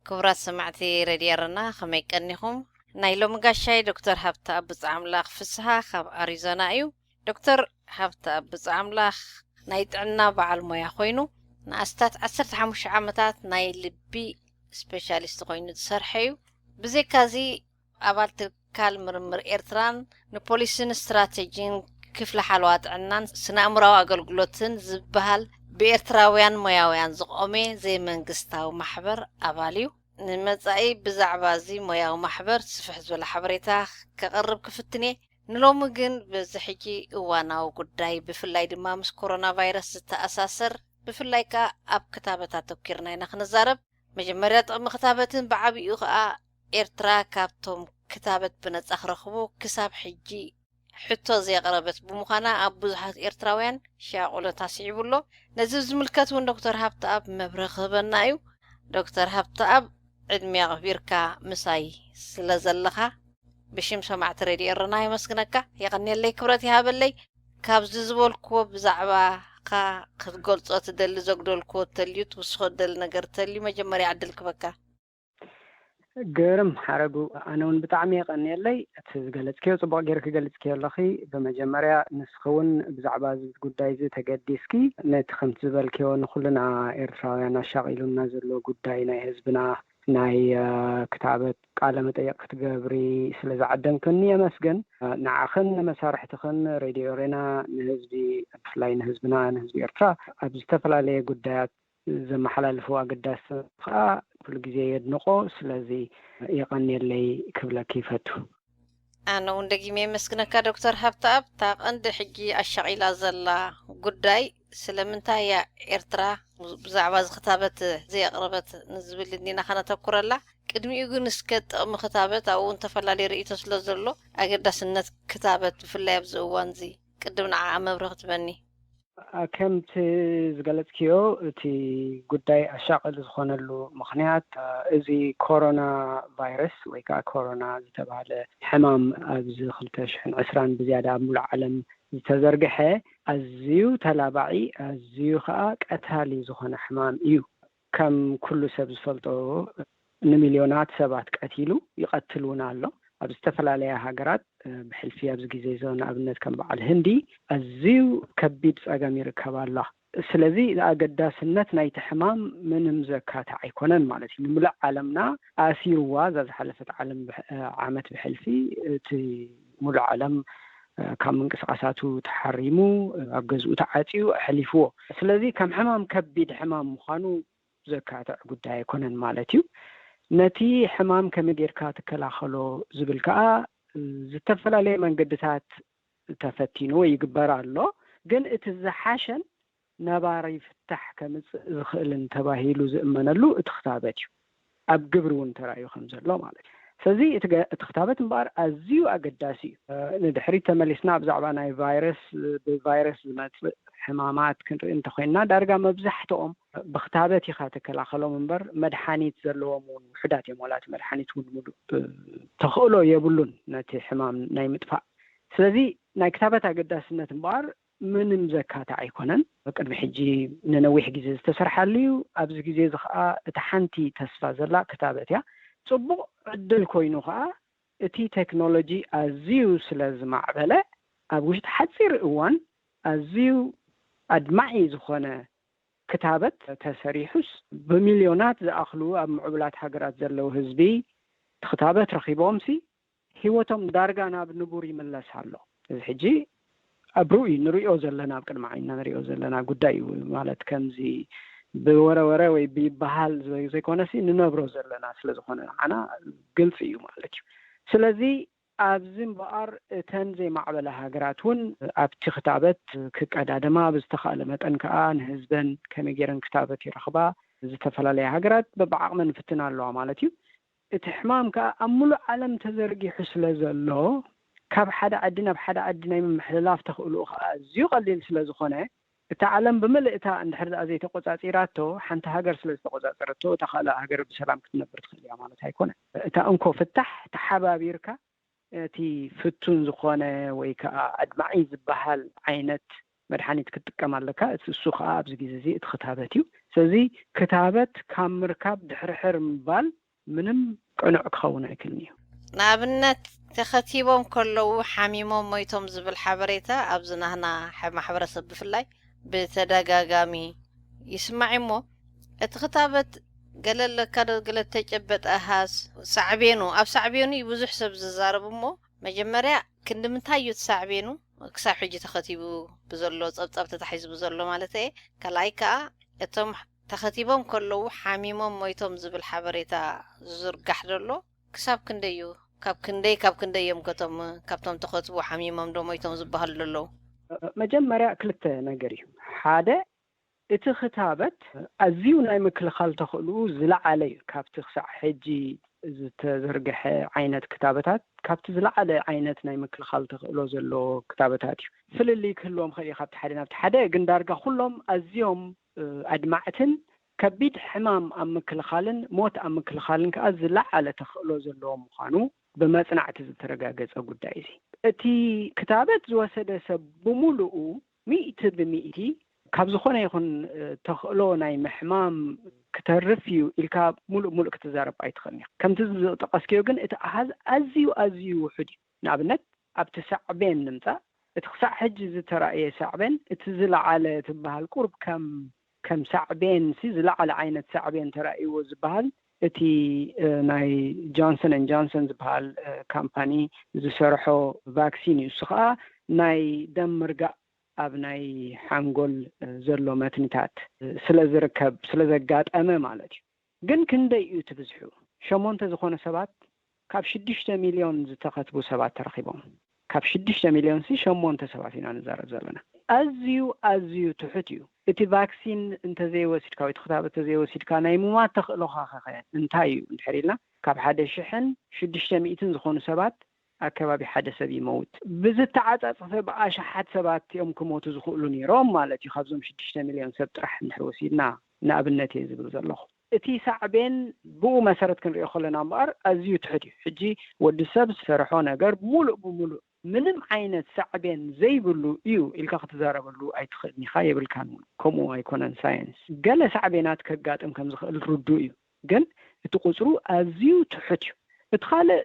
ክቡራት ሰማዕቲ ሬድዮ ኤረና፣ ከመይ ቀኒኹም? ናይ ሎሚ ጋሻይ ዶክተር ሃብተኣብ ብጻ ኣምላኽ ፍስሃ ካብ ኣሪዞና እዩ። ዶክተር ሃብተኣብ ብጻ ኣምላኽ ናይ ጥዕና በዓል ሞያ ኮይኑ፣ ንኣስታት ዓሰርተ ሓሙሽተ ዓመታት ናይ ልቢ ስፔሻሊስት ኮይኑ ዝሰርሐ እዩ። ብዘይካዚ፣ ኣባል ትካል ምርምር ኤርትራን ንፖሊሲን ስትራቴጂን ክፍሊ ሓለዋ ጥዕናን ስነ ኣእምራዊ ኣገልግሎትን ዝበሃል ብኤርትራውያን ሞያውያን ዝቖመ ዘይመንግስታዊ ማሕበር ኣባል እዩ። ንመጻኢ ብዛዕባ እዚ ሞያዊ ማሕበር ስፍሕ ዝበለ ሓበሬታ ከቕርብ ክፍትን እየ። ንሎሚ ግን በዚ ሕጂ እዋናዊ ጉዳይ፣ ብፍላይ ድማ ምስ ኮሮና ቫይረስ ዝተኣሳሰር፣ ብፍላይ ከኣ ኣብ ክታበት ኣተኲርና ኢና ክንዛረብ። መጀመርያ፣ ጥቕሚ ክታበትን ብዓቢኡ ከኣ ኤርትራ ካብቶም ክታበት ብነጻ ክረኽቡ ክሳብ ሕጂ ሕቶ ዘየቕረበት ብምዃና፣ ኣብ ብዙሓት ኤርትራውያን ሻቕሎት ኣስዒቡ ኣሎ። ነዚ ዝምልከት እውን ዶክተር ሃብተኣብ መብርሂ ክህበና እዩ። ዶክተር ሃብተኣብ፣ ዕድመ ኣኽቢርካ ምሳይ ስለ ዘለኻ፣ ብሽም ሰማዕቲ ሬድዮ ኤረና የመስግነካ። የቐንየለይ፣ ክብረት ይሃበለይ። ካብዚ ዝበልክዎ ብዛዕባኻ ክትገልጾ ትደሊ፣ ዘጉደልክዎ ተልዩ፣ ትውስኾ ትደሊ ነገር ተልዩ፣ መጀመርያ ዕድል ክበካ። ግርም ሓረጉ፣ ኣነ እውን ብጣዕሚ የቐንየለይ። እቲ ዝገለጽክዮ ጽቡቕ ጌርኪ ገሊጽክዮ ኣለኺ። ብመጀመርያ ንስኺ እውን ብዛዕባ እዚ ጉዳይ እዚ ተገዲስኪ፣ ነቲ ከምቲ ዝበልክዮ ንኹልና ኤርትራውያን ኣሻቒሉና ዘሎ ጉዳይ ናይ ህዝብና ናይ፣ እ፣ ክታበት ቃለ መጠይቕ ክትገብሪ ስለ ዝዓደምክኒ የመስግን። እ፣ ንዓኽን ንመሳርሕትኽን ሬድዮ ኤረና ንህዝቢ፣ ብፍላይ ንህዝብና፣ ንህዝቢ ኤርትራ ኣብ ዝተፈላለየ ጉዳያት ዘመሓላልፍዎ ኣገዳሲ ከዓ ኩሉ ግዜ የድንቖ። ስለዚ የቐንየለይ ክብለኪ ይፈቱ። ኣነ እውን ደጊመ የመስግነካ ዶክተር ሃብተኣብ። እታ ቀንዲ ሕጂ ኣሻቒላ ዘላ ጉዳይ፣ ስለምንታይ እያ ኤርትራ ብዛዕባ እዚ ክታበት ዘየቕረበት ንዝብል እንዲና ከነተኩረላ። ቅድሚኡ ግን እስከ ጥቕሚ ክታበት፣ ኣብኡ እውን ተፈላለየ ርእይቶ ስለ ዘሎ፣ ኣገዳስነት ክታበት ብፍላይ ኣብዚ እዋን እዚ ቅድም ንዓኣ መብርሂ ክትበኒ። ኣ፣ ከምቲ ዝገለጽክዮ፣ እቲ ጉዳይ ኣሻቕል ዝኾነሉ ምኽንያት፣ ኣ፣ እዚ ኮሮና ቫይረስ ወይ ከዓ ኮሮና ዝተባህለ ሕማም ኣብዚ ክልተ ሽሕን ዕስራን ብዝያዳ ኣብ ሙሉእ ዓለም ዝተዘርግሐ ኣዝዩ ተላባዒ፣ ኣዝዩ ከዓ ቀታሊ ዝኾነ ሕማም እዩ። ከም ኩሉ ሰብ ዝፈልጦ፣ ንሚልዮናት ሰባት ቀቲሉ ይቐትል እውን ኣሎ። ኣብ ዝተፈላለያ ሃገራት፣ እ፣ ብሕልፊ ኣብዚ ግዜ እዚ ንኣብነት ከም በዓል ህንዲ ኣዝዩ ከቢድ ጸገም ይርከብ ኣሎ። ስለዚ ኣገዳስነት ናይቲ ሕማም ምንም ዘካትዕ ኣይኮነን ማለት እዩ። ንምሉእ ዓለምና ኣሲርዋ እዛ ዝሓለፈት ዓለም ብሕ-፣ እ፣ ዓመት ብሕልፊ እቲ ሙሉእ ዓለም፣ እ፣ ካብ ምንቅስቃሳቱ ተሓሪሙ፣ እ፣ ኣብ ገዝኡ ተዓጽዩ ኣሕሊፍዎ። ስለዚ ከም ሕማም ከቢድ ሕማም ምዃኑ ዘካትዕ ጉዳይ ኣይኮነን ማለት እዩ። ነቲ ሕማም ከመይ ጌርካ ትከላኸሎ ዝብል ከኣ፣ እ፣ ዝተፈላለየ መንገድታት ተፈቲኑ ወይ ይግበር ኣሎ። ግን እቲ ዝሓሸን ነባሪ ፍታሕ ከምጽእ ዝኽእልን ተባሂሉ ዝእመነሉ እቲ ክታበት እዩ። ኣብ ግብሪ እውን ተራእዩ ከም ዘሎ ማለት እዩ። ስለዚ እቲ ገ-፣ እቲ ክታበት እምበኣር ኣዝዩ ኣገዳሲ እዩ። እ፣ ንድሕሪት ተመሊስና ብዛዕባ ናይ ቫይረስ፣ ብቫይረስ ዝመጽእ ሕማማት ክንርኢ እንተኾይንና፣ ዳርጋ መብዛሕትኦም ብክታበት ኢኻ ትከላኸሎም እምበር፣ መድሓኒት ዘለዎም እውን ውሑዳት እዮም። ዋላ እቲ መድሓኒት እውን ምሉእ፣ እ፣ ተኽእሎ የብሉን ነቲ ሕማም ናይ ምጥፋእ። ስለዚ ናይ ክታበት ኣገዳስነት እምበኣር ምንም ዘካትዕ ኣይኮነን። ቅድሚ ሕጂ ንነዊሕ ግዜ ዝተሰርሓሉ እዩ። ኣብዚ ግዜ እዚ ኸኣ እታ ሓንቲ ተስፋ ዘላ ክታበት እያ። ጽቡቕ ዕድል ኮይኑ ኸኣ፣ እቲ ቴክኖሎጂ ኣዝዩ ስለ ዝማዕበለ፣ ኣብ ውሽጢ ሓጺር እዋን ኣዝዩ ኣድማዒ ዝኾነ ክታበት ተሰሪሑስ፣ ብሚልዮናት ዝኣኽሉ ኣብ ምዕቡላት ሃገራት ዘለዉ ህዝቢ እቲ ክታበት ረኺቦምሲ፣ ህይወቶም ዳርጋ ናብ ንቡር ይምለስ ኣሎ። እዚ ሕጂ ኣብ ርእዩ ንሪኦ ዘለና፣ ኣብ ቅድሚ ዓይንና ንሪኦ ዘለና ጉዳይ እዩ። ማለት ከምዚ ብወረ ወረ ወይ ብይበሃል ዘ-፣ ዘይኮነሲ ንነብሮ ዘለና ስለ ዝኾነ ንዓና ግልጺ እዩ ማለት እዩ። ስለዚ ኣብዚ እምበኣር እተን ዘይማዕበላ ሃገራት እውን ኣብቲ ክታበት ክቀዳደማ፣ ብዝተኻእለ መጠን ከኣ ንህዝበን ከመይ ገይረን ክታበት ይረኽባ፣ ዝተፈላለያ ሃገራት በብዓቕመን ይፍትና ኣለዋ ማለት እዩ። እቲ ሕማም ከኣ ኣብ ሙሉእ ዓለም ተዘርጊሑ ስለ ዘሎ፣ ካብ ሓደ ዓዲ ናብ ሓደ ዓዲ ናይ ምምሕልላፍ ተኽእሎኡ ከኣ ኣዝዩ ቀሊል ስለ ዝኾነ፣ እታ ዓለም ብምልእታ እንድሕር ደኣ ዘይተቆጻጺራቶ፣ ሓንቲ ሃገር ስለ ዝተቆጻጸረቶ፣ እታ ካልእ ሃገር ብሰላም ክትነብር ትኽእል እያ ማለት ኣይኮነን። እታ እንኮ ፍታሕ ተሓባቢርካ፣ እቲ ፍቱን ዝኾነ ወይ ከኣ ኣድማዒ ዝበሃል ዓይነት መድሓኒት ክትጥቀም ኣለካ። እቲ እሱ ከዓ ኣብዚ ግዜ እዚ እቲ ክታበት እዩ። ስለዚ ክታበት ካብ ምርካብ ድሕርሕር ምባል ምንም ቅኑዕ ክኸውን ኣይክልን እዩ። ንኣብነት ተኸቲቦም ከለዉ ሓሚሞም ሞይቶም ዝብል ሓበሬታ ኣብዚ ናህና ማሕበረሰብ ብፍላይ ብተደጋጋሚ ይስማዕ እሞ እቲ ክታበት ገለ ኣለካ ዶ? ገለ ተጨበጠ ኣሃዝ ሳዕቤኑ ኣብ ሳዕቤኑ እዩ ብዙሕ ሰብ ዝዛረብ እሞ መጀመርያ ክንዲ ምንታይ እዩ ሳዕቤኑ ክሳብ ሕጂ ተኸቲቡ ብዘሎ ጸብጻብ ተታሒዙ ብዘሎ ማለት እየ። ካልኣይ ከዓ እቶም ተኸቲቦም ከለዉ ሓሚሞም ሞይቶም ዝብል ሓበሬታ ዝዝርጋሕ ዘሎ ክሳብ ክንደይ እዩ? ካብ ክንደይ ካብ ክንደይ እዮም ከቶም ካብቶም ተኸትቡ ሓሚሞም ዶ ሞይቶም ዝበሃሉ ዘለዉ? መጀመርያ ክልተ ነገር እዩ። ሓደ እቲ ክታበት ኣዝዩ ናይ ምክልኻል ተኽእልኡ ዝለዓለ እዩ። ካብቲ ክሳዕ ሕጂ ዝተዘርግሐ ዓይነት ክታበታት ካብቲ ዝለዓለ ዓይነት ናይ ምክልኻል ተኽእሎ ዘለዎ ክታበታት እዩ። ፍልልይ ክህልዎም ኽእል እዩ ካብቲ ሓደ ናብቲ ሓደ፣ ግን ዳርጋ ኩሎም ኣዝዮም ኣድማዕትን ከቢድ ሕማም ኣብ ምክልኻልን ሞት ኣብ ምክልኻልን ከዓ ዝለዓለ ተኽእሎ ዘለዎ ምዃኑ ብመፅናዕቲ ዝተረጋገፀ ጉዳይ እዚ። እቲ ክታበት ዝወሰደ ሰብ ብምሉኡ ሚእቲ ብሚእቲ ካብ ዝኾነ ይኹን ተኽእሎ ናይ ምሕማም ክተርፍ እዩ ኢልካ ሙሉእ ሙሉእ ክትዛረብ ኣይትኽእልን ኢኻ። ከምቲ ዝጠቐስክዮ ግን እቲ ኣሃዝ ኣዝዩ ኣዝዩ ውሑድ እዩ። ንኣብነት ኣብቲ ሳዕቤን ንምፃእ፣ እቲ ክሳዕ ሕጂ ዝተራእየ ሳዕቤን እቲ ዝለዓለ ትበሃል ቁርብ ከም ከም ሳዕቤን ሲ ዝለዓለ ዓይነት ሳዕቤን ተራእይዎ ዝበሃል እቲ ናይ ጆንሰን ን ጆንሰን ዝበሃል ካምፓኒ ዝሰርሖ ቫክሲን እዩ። እሱ ከዓ ናይ ደም ምርጋእ ኣብ ናይ ሓንጎል ዘሎ መትንታት ስለ ዝርከብ ስለ ዘጋጠመ ማለት እዩ። ግን ክንደይ እዩ እቲ ብዝሑ? ሸሞንተ ዝኾኑ ሰባት ካብ ሽዱሽተ ሚልዮን ዝተኸትቡ ሰባት ተረኺቦም። ካብ ሽዱሽተ ሚልዮን ሲ ሸሞንተ ሰባት ኢና ንዛረብ ዘለና። ኣዝዩ ኣዝዩ ትሑት እዩ። እቲ ቫክሲን እንተዘይወሲድካ ወይ እቲ ክታበት እንተዘይወሲድካ ናይ ምማት ተኽእሎኻ ኸኸ እንታይ እዩ እንድሕር ኢልና ካብ ሓደ ሽሕን ሽዱሽተ ሚእትን ዝኾኑ ሰባት ኣከባቢ ሓደ ሰብ ይመውት። ብዝተዓፃፀፈ ብኣሽሓት ሰባት እዮም ክሞቱ ዝኽእሉ ነይሮም ማለት እዩ። ካብዞም ሽዱሽተ ሚልዮን ሰብ ጥራሕ እንድሕር ወሲድና ንኣብነት እየ ዝብል ዘለኹ። እቲ ሳዕቤን ብኡ መሰረት ክንሪኦ ከለና እምበኣር ኣዝዩ ትሑት እዩ። ሕጂ ወዲ ሰብ ዝሰርሖ ነገር ሙሉእ ብሙሉእ ምንም ዓይነት ሳዕቤን ዘይብሉ እዩ ኢልካ ክትዛረበሉ ኣይትኽእልን ኢኻ፣ የብልካን እውን። ከምኡ ኣይኮነን ሳየንስ። ገለ ሳዕቤናት ከጋጥም ከም ዝኽእል ርዱእ እዩ፣ ግን እቲ ቁፅሩ ኣዝዩ ትሑት እዩ። እቲ ካልእ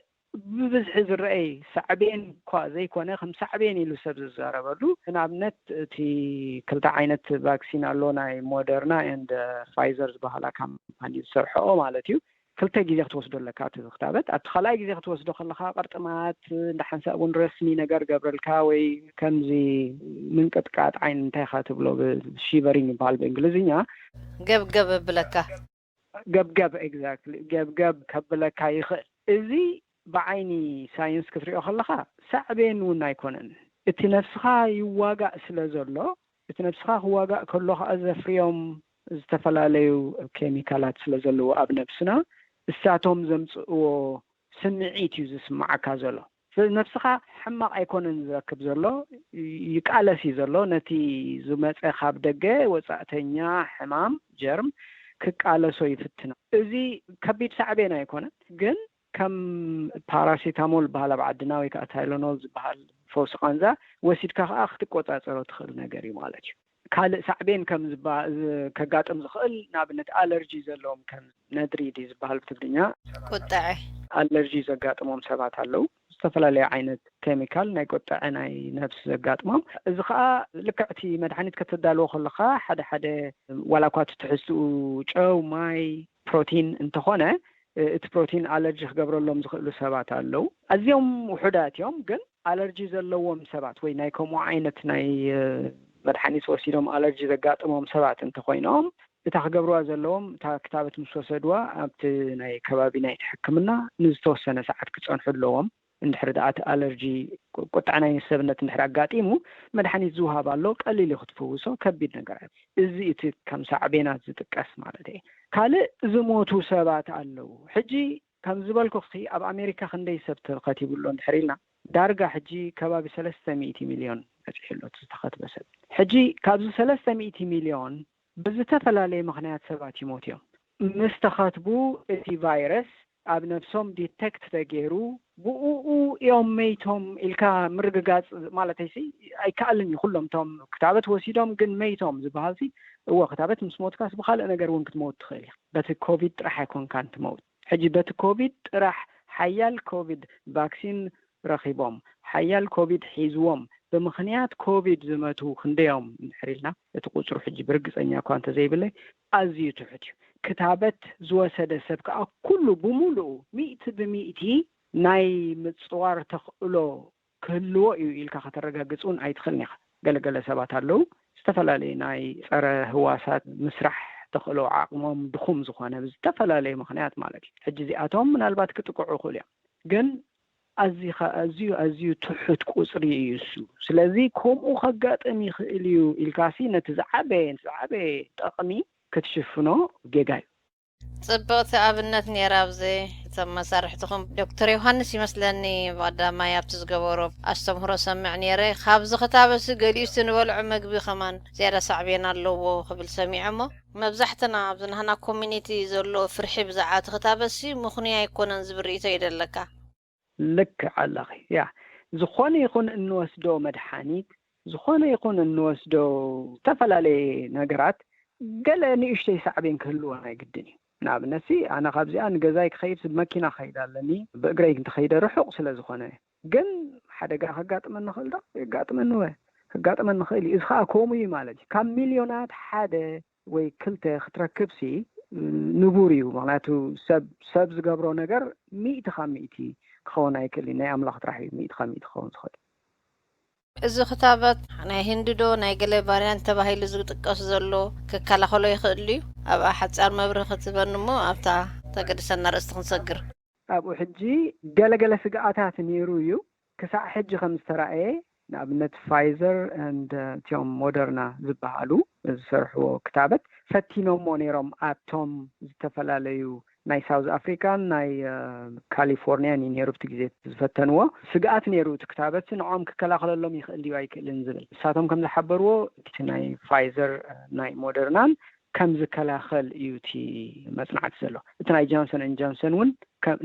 ብብዝሒ ዝረኣይ ሳዕቤን እኳ ዘይኮነ ከም ሳዕቤን ኢሉ ሰብ ዝዛረበሉ፣ ንኣብነት እቲ ክልተ ዓይነት ቫክሲን ኣሎ፣ ናይ ሞደርና ኤንድ ፋይዘር ዝበሃላ ካምፓኒ ዝሰርሐኦ ማለት እዩ። ክልተ ግዜ ክትወስዶ ኣለካ እቲ ክታበት። ኣብቲ ካልኣይ ግዜ ክትወስዶ ከለካ ቅርጥማት እንዳ ሓንሳእ እውን ረስኒ ነገር ገብረልካ ወይ ከምዚ ምንቅጥቃጥ ዓይኒ እንታይ ኢኻ ትብሎ ብሺቨሪንግ ይበሃል ብእንግሊዝኛ። ገብገብ ብለካ። ገብገብ exactly ገብገብ ከብለካ ይኽእል። እዚ ብዓይኒ ሳይንስ ክትሪኦ ከለካ ሳዕቤን እውን ኣይኮነን። እቲ ነብስኻ ይዋጋእ ስለ ዘሎ እቲ ነብስኻ ክዋጋእ ከሎ ከዓ ዘፍርዮም ዝተፈላለዩ ኬሚካላት ስለ ዘለዎ ኣብ ነብስና እሳቶም ዘምፅእዎ ስምዒት እዩ ዝስማዓካ ዘሎ። ነብስኻ ሕማቕ ኣይኮነን ዝረክብ ዘሎ፣ ይቃለስ እዩ ዘሎ ነቲ ዝመፀ ካብ ደገ ወፃእተኛ ሕማም ጀርም ክቃለሶ ይፍትና። እዚ ከቢድ ሳዕቤን ኣይኮነን፣ ግን ከም ፓራሲታሞል ዝበሃል ኣብ ዓድና ወይ ከዓ ታይሎኖል ዝበሃል ፈውሲ ቃንዛ ወሲድካ ከዓ ክትቆፃፀሮ ትኽእል ነገር እዩ ማለት እዩ። ካልእ ሳዕቤን ከም ከጋጥም ዝኽእል ንኣብነት ኣለርጂ ዘለዎም ከም ነድሪ ድዩ ዝበሃል ብትግርኛ ቁጠዐ ኣለርጂ ዘጋጥሞም ሰባት ኣለዉ። ዝተፈላለዩ ዓይነት ኬሚካል ናይ ቁጠዐ ናይ ነብሲ ዘጋጥሞም። እዚ ከዓ ልክዕቲ መድሓኒት ከተዳልዎ ከለካ ሓደ ሓደ ዋላ እኳ እቲ ትሕዝትኡ ጨው፣ ማይ፣ ፕሮቲን እንተኾነ እቲ ፕሮቲን ኣለርጂ ክገብረሎም ዝኽእሉ ሰባት ኣለዉ። ኣዝዮም ውሑዳት እዮም፣ ግን ኣለርጂ ዘለዎም ሰባት ወይ ናይ ከምኡ ዓይነት ናይ መድሓኒት ወሲዶም ኣለርጂ ዘጋጥሞም ሰባት እንተኾይኖም እታ ክገብርዋ ዘለዎም እታ ክታበት ምስ ወሰድዋ ኣብቲ ናይ ከባቢ ናይቲ ሕክምና ንዝተወሰነ ሰዓት ክፀንሑ ኣለዎም። እንድሕር ደኣ እቲ ኣለርጂ ቁጥዐ ናይ ሰብነት እንድሕር ኣጋጢሙ መድሓኒት ዝውሃብ ኣሎ፣ ቀሊል እዩ ክትፍውሶ፣ ከቢድ ነገር ኣይ እዚ እቲ ከም ሳዕቤናት ዝጥቀስ ማለት እየ። ካልእ ዝሞቱ ሰባት ኣለዉ። ሕጂ ከም ዝበልኩ ሲ ኣብ ኣሜሪካ ክንደይ ሰብ ተኸቲቡ ኣሎ እንድሕር ኢልና ዳርጋ ሕጂ ከባቢ ሰለስተ ሚእቲ ሚልዮን በፂሑ ኣሎ እቲ ዝተኸትበ ሰብ። ሕጂ ካብዚ ሰለስተ ሚእቲ ሚልዮን ብዝተፈላለየ ምኽንያት ሰባት ይሞቱ እዮም። ምስ ተኸትቡ እቲ ቫይረስ ኣብ ነፍሶም ዲቴክት ተገይሩ ብኡኡ እዮም መይቶም ኢልካ ምርግጋጽ ማለተይሲ ኣይከኣልን እዩ። ኩሎም እቶም ክታበት ወሲዶም ግን መይቶም ዝበሃልሲ እዎ ክታበት ምስ ሞትካስ ብኻልእ ነገር እውን ክትመውት ትኽእል ኢኻ። በቲ ኮቪድ ጥራሕ ኣይኮንካን ትመውት። ሕጂ በቲ ኮቪድ ጥራሕ ሓያል ኮቪድ ቫክሲን ረኺቦም ሓያል ኮቪድ ሒዝዎም ብምኽንያት ኮቪድ ዝመቱ ክንደዮም እንድሕር ኢልና እቲ ቁፅሩ ሕጂ ብርግፀኛ እኳ እንተዘይብለይ ኣዝዩ ትሑት እዩ። ክታበት ዝወሰደ ሰብ ከዓ ኩሉ ብምሉኡ ሚእቲ ብሚእቲ ናይ ምፅዋር ተኽእሎ ክህልዎ እዩ ኢልካ ከተረጋግፅ እውን ኣይትኽእልን ኢኻ። ገለገለ ሰባት ኣለዉ ዝተፈላለዩ ናይ ፀረ ህዋሳት ምስራሕ ተኽእሎ ዓቕሞም ድኹም ዝኾነ ብዝተፈላለየ ምኽንያት ማለት እዩ። ሕጂ እዚኣቶም ምናልባት ክጥቅዑ ይኽእሉ እዮም ግን ኣዚኻ ኣዝዩ ኣዝዩ ትሑት ቁፅሪ እዩ እሱ። ስለዚ ከምኡ ከጋጥም ይኽእል እዩ ኢልካሲ ነቲ ዝዓበየ ዝዓበየ ጠቕሚ ክትሽፍኖ ጌጋ እዩ። ጽብቕቲ ኣብነት ነይራ። ኣብዚ እቶም መሳርሕትኹም ዶክተር ዮሃንስ ይመስለኒ ብቐዳማይ ኣብቲ ዝገበሮ ኣስተምህሮ ሰምዕ ነይረ። ካብዚ ክታበሲ ገሊኡሲ ንበልዖ መግቢ ከማን ዝያዳ ሳዕቤን ኣለዎ ክብል ሰሚዐ እሞ መብዛሕትና ኣብዚ ናህና ኮሚኒቲ ዘሎ ፍርሒ ብዛዕባ እቲ ክታበሲ ምኽንያ ኣይኮነን ዝብል ርእይቶ እዩ ደለካ። ልክዕ ኣለኺ። ያ ዝኾነ ይኹን እንወስዶ መድሓኒት፣ ዝኾነ ይኹን እንወስዶ ዝተፈላለየ ነገራት ገለ ንእሽተይ ሳዕቤን ክህልዎ ናይ ግድን እዩ። ንኣብነትሲ ኣነ ካብዚኣ ንገዛይ ክኸይድ ብመኪና ክኸይድ ኣለኒ፣ ብእግረይ እንተኸይደ ርሑቕ ስለ ዝኾነ ግን ሓደጋ ከጋጥመኒ ይኽእል ዶ? የጋጥመኒ ወ ከጋጥመኒ ይኽእል እዩ። እዚ ከዓ ከምኡ እዩ ማለት እዩ። ካብ ሚልዮናት ሓደ ወይ ክልተ ክትረክብሲ ንቡር እዩ። ምክንያቱ ሰብ ሰብ ዝገብሮ ነገር ሚእቲ ካብ ሚእቲ ክኸውን ኣይክእል እዩ። ናይ ኣምላኽ ጥራሕ እዩ ሚእቲ ካብ ሚእቲ ክኸውን ዝኽእል። እዚ ክታበት ናይ ህንዲ ዶ ናይ ገለ ቫርያንት ተባሂሉ ዝጥቀስ ዘሎ ክከላኸሎ ይኽእል እዩ? ኣብኣ ሓጻር መብርህ ክትበኒ እሞ ኣብታ ተገድሰና ርእስቲ ክንሰግር። ኣብኡ ሕጂ ገለገለ ስግኣታት ነይሩ እዩ። ክሳዕ ሕጂ ከም ዝተራእየ ንኣብነት ፋይዘር and እቲኦም ሞደርና ዝበሃሉ ዝሰርሕዎ ክታበት ፈቲኖሞ ነይሮም ኣብቶም ዝተፈላለዩ ናይ ሳውዝ ኣፍሪካን ናይ ካሊፎርኒያን እዩ ነይሩ ብቲ ግዜ ዝፈተንዎ። ስግኣት ነይሩ እቲ ክታበት ንዖም ክከላኸለሎም ይኽእል ድዩ ኣይክእልን ዝብል። ንሳቶም ከም ዝሓበርዎ እቲ ናይ ፋይዘር ናይ ሞደርናን ከም ዝከላኸል እዩ እቲ መፅናዕቲ ዘሎ። እቲ ናይ ጃንሰን ን ጃንሰን እውን